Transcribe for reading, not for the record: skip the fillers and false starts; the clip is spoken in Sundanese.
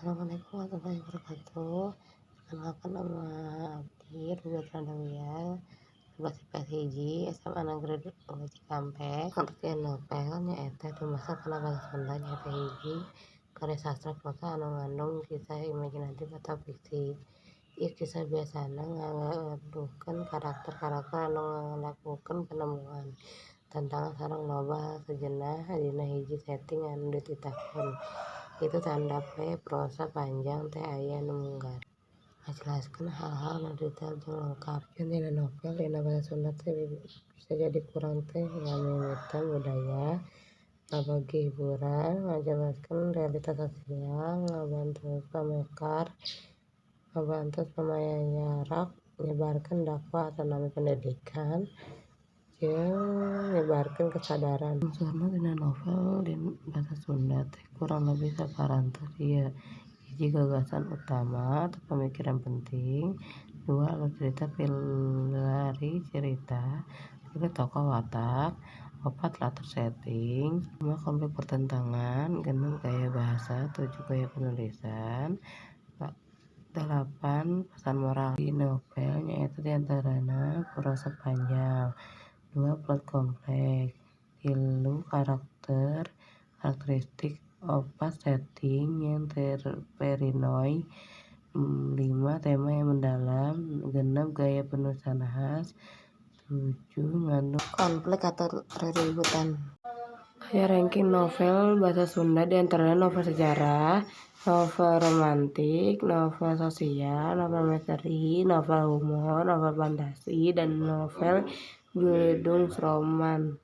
Assalamualaikum warahmatullahi wabarakatuh. Perkenalkan, nama abdi Rubiatul Adawiyah, 11 IPS 1 SMA Negeri 2 Cikampek. Pengertian novel nyaeta dumasar kana basa Sunda, nyaeta hiji karya sastra prosa anu ngandung kisah imajinatif atawa fiksi. Ieu kisah biasana ngagaduhkeun karakter-karakter anu ngalakukeun panemuan, tantangan sareng loba hal sejenah dina hiji setting anu dititahkeun. Kitu tanda pe prosa panjang teh aya nu munggaran ngajelaskeun hal-hal nu detail jeung lengkap. Tina novel dina basa Sunda teh bisa jadi kurang teh ngamimitan budaya, ngabagi hiburan, ngajelaskeun realitas sosial, ngabantos pamekar, ngabantos pamayarak, nyebarkeun dakwah atanapi pendidikan, jeung nyebarkeun kesadaran. Unsurna dina novel dina basa Sunda teh kurang leuwih saparantos ieu: 1. Gagasan utama atau pamikiran penting, 2. Alur carita, pilari carita, 3. Tokoh watak, 4. Latar setting, 5. Konflik pertentangan, 6. Gaya bahasa, 7. Gaya penulisan, 8. Pesan moral. Di novel nyaeta diantarana prosa panjang, 2. Plot kompleks, 3. Karakter karakteristik, 4. Setting yang terperinoi, 5. Tema yang mendalam, 6. Gaya penulisan khas, 7. Ngandung konflik atau reributan. Aya ranking novel basa Sunda, diantarana novel sejarah, novel romantik, novel sosial, novel misteri, novel humor, novel fantasi, dan novel bildungsroman.